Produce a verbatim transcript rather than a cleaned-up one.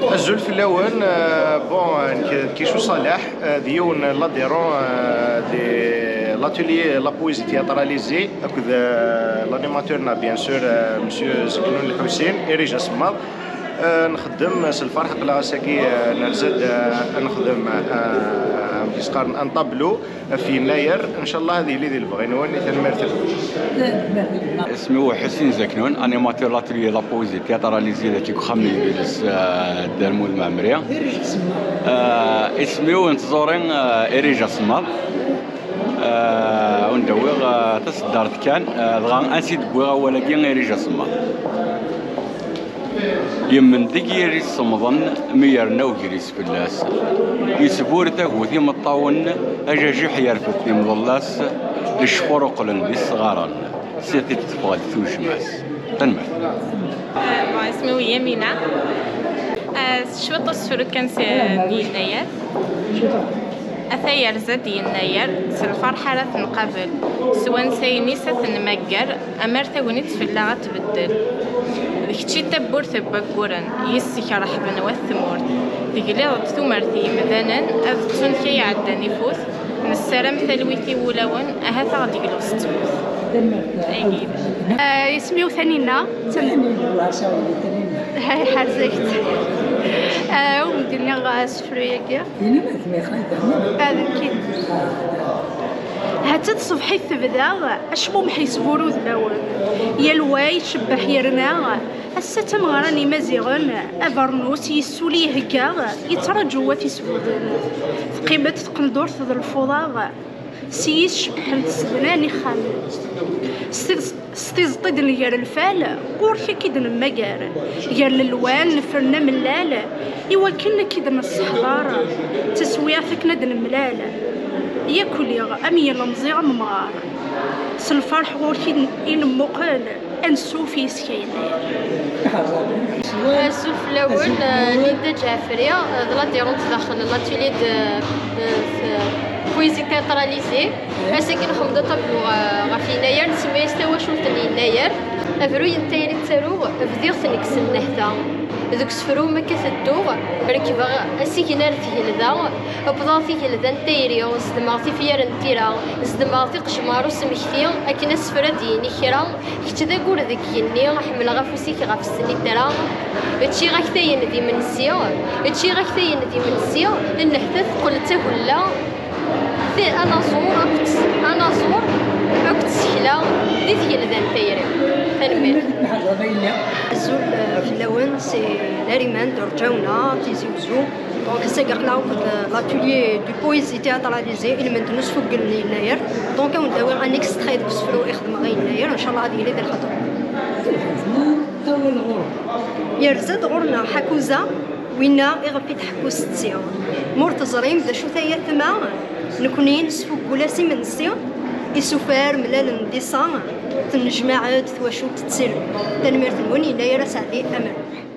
Azul fell-awen. Euh, bon, nekk d Kichou Salah, euh, d yiwen n l'adhérent, euh, de l'atelier La Poésie Théâtralisée akked, euh, l'animateur-nneɣ, bien sûr, euh, monsieur Zeknoun Lḥusin, Éric Asemmaḍ. Euh, nxeddem s lferḥ, aql-aɣ ass-agi, euh, nerza-d, euh, ad nexdem, euh, amek i s-qqaren, un tableau ɣef yennayer. Ncallah ad yili di lebɣi-nwen. Tanemmirt-nwen. Isem-iw Ḥusin Zeknoun, animateur l'atelier La Poésie Théâtralisée dagi deg uxxam n yidles, euh, Dda Lmud Mɛemmri. Euh, isem-iw n tẓuri, euh, Éric Asemmaḍ. Euh, ur n-d-awiɣ, euh, taseddart kan, euh, dɣa ansi d-wwiɣ awal-agi, Éric Asemmaḍ. Yemmen deg yiri semmḍen, mi yerna ugris fell-as. Yesbur tagut imeṭṭawen, ajajiḥ yerfed timḍellas, lecfur uqlen d isɣaren, s tiṭ teffeɣ-d tujjma-s. Tanemmirt. Bon, isem-iw Yamina. Euh, s cwiṭ usefru kan s, n yennayer. Ata yerza-d yennayer, s lferḥ ara t-nqabel, s wansayen-is ad t-nmagger, amar tagnit fell-aɣ ad tbeddel. D kečč i d tawwurt n wagguren, yis-k reḥben wat tmurt. Tegliḍ-d tumert i yimdanen, ad ttun kra iɛeddan ifut. Nessaram talwit i wulawen, ahat ad aɣ-d-yeglu s ttmut. Agi. Ah, isem-iw Taninna. Taninna, Allah yesɛu Taninna. Hay, ḥerzak-tt. Ah, ur m-d-nniɣ, ah, asefru-agi. Ini-m, ad kem-ixdem. Ah, d nekki. Ha-tt-ad tṣebḥit tebda, acmumeḥ yesbur udmawen. Yal wa icebbeḥ yerna. Ass-a d tameɣra n Imaziɣen, abernus yessuli ihegga, yettraǧu wat isbuden. Teqqim-d tqendurt d lfuḍa, s yis cebbḥent tsednan ixxamen. S tiẓ-, s tiẓeṭ i d-nger lfal, ɣur-k akka i d-nemmager. Gar lelwan nefren amellal, i wakken akka i d-nesseḥḍar, d taswiɛt akken ad nemlal. Yak uliɣ am yilemẓi amemɣar, s lferḥ ɣur-k i n-, i nemmuqel, ansuf yes-k a yennayer. Azul fell-awen, euh, Linda Ǧaɛfri, euh, d l'adhérente daxel l'atelier de, de, de poésie théâtralisée. Ass-agi nxeddem-d aṭablu, euh, ɣef yennayer, nsemma-yas tawacult n yennayer. Abruy n tayri ttaruɣ, bdiɣ-t nekk s nnehta. Deg usefru mi akka tedduɣ, rekbeɣ asigna ar tgelda, wwḍeɣ tigelda n tayri, zedmeɣ tifyar n tira, zedmeɣ tiqejmar usmekti, akken asefru ad d-yini kra. Kečč d aggur deg igenni, ḥemmleɣ afus-ik ɣef snitra. Ččiɣ aktayen d imensi, ččiɣ aktayen d imensi, nnehta teqqel d tagella. Ti-, anaẓur akked, anaẓur akked tsekla di tgelda n tayri. Tanemmirt. Azul, euh, fell-awen, c'est Nariman de Rǧawna, Tizi Uzzu. Donc, ass-agi aql-aɣ akked, euh, l'atelier du poésie théâtralisée, ilmend n usfuggel n yennayer. Donc, ad wen-d-awiɣ un extrait deg usefru i xedmeɣ i yennayer, ncallah ad yili d lxeṭr. Yerza-d ɣur-neɣ Ḥakuza, winna iɣef i tḥekku setti. Ma ur teẓrim d acu-t ay atma, nekni nesfuggul-as imensi, isufar mlalen d iṣa, tennejmaɛ-d twacult d tilm. Tanemmirt-nwen, yennayer aseɛdi, amerbuḥ.